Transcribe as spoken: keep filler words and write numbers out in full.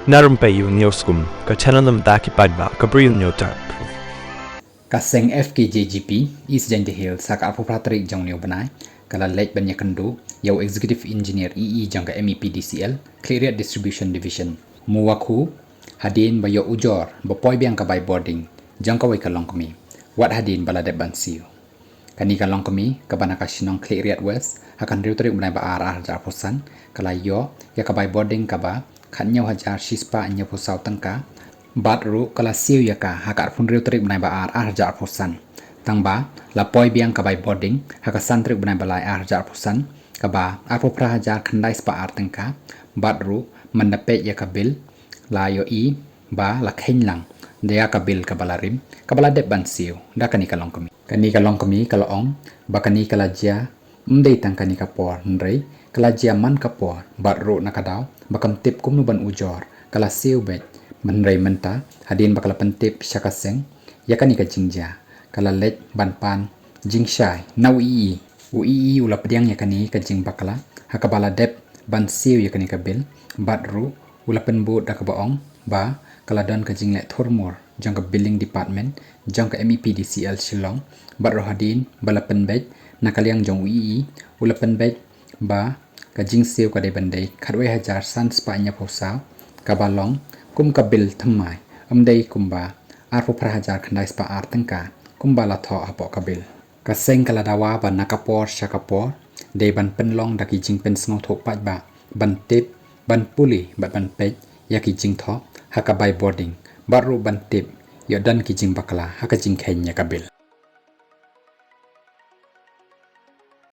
Na rympei ïa u News Kum, ka channel na bynta ki paidbah ka Bri u Hynñiewtrep. Ka seng F K J G P East Jaintia Hills ha ka arphew phra tarik jong une u bnai ka la leit ban ïakynduh ïa u Executive Engineer E E jong ka M E P D C L Khliehriat Distribution Division, Muwakhu, hadien ba ïoh ujor ba poi biang ka bai bording jong kawei ka longkmie wat hadien ba la dep ban siew. Kane ka longkmie kaba na ka shnong Khliehriat West ha ka hynriew tarik u bnai ba ar, ar hajar arphew san, ka la ïoh ïa ka bai bording kaba khathynñiew hajar shispah hynñiewphew saw tyngka, bad ruh ka la siew ïa ka ha ka arphew hynriew tarik u bnai ba ar, ar hajar arphew san. Tangba la poi biang ka bai bording ha ka san tarik u bnai ba lai, ar hajar arphew san, kaba arphew phra hajar khyndai spah ar tyngka, bad ruh man da peit ïa ka bil la ïohi ba la kheiñ lang da ïa ka bil kaba la rim, kaba la dep ban siew da kane ka longkmie. Kane ka longkmie ka la ong ba kane ka la jia ym dei tang kane ka por, hynrei ka la jia man ka por, bad ruh na ka daw ba kam tip kumno ban ujor ka la siew beit. Hynrei mynta hadien ba ka la pyntip sha ka seng ïa kane ka jingjia, ka la leit ban pan jingshai na u E E. U E E u la pdiang ïa kane ka jingbakla ha kaba la dep ban siew ïa kane ka bil, bad ruh u la pynbud da kaba ong ba ka la don ka jingleh thurmur jong ka Billing Department jong ka M E P D C L Shillong, bad ruh hadien ba la pynbeit na ka liang jong u E E, u la pynbeit ba ka jingsiew ka dei ban dei khatwei hajar san spah hynñiewphew saw, kaba long kum ka bil thymmai, ym dei kumba arphew phra hajar khyndai spah ar tyngka kumba la thoh hapoh ka bil. Ka seng ka la dawa ba na ka por sha ka por dei ban pynlong da ki jingpynsngewthuh paidbah ban tip, ban pule bad ban peit ïa ki jingthoh ha ka bai bording, bad ruh ban tip ïoh don ki jingbakla ha ka jingkheiñ ïa ka bil.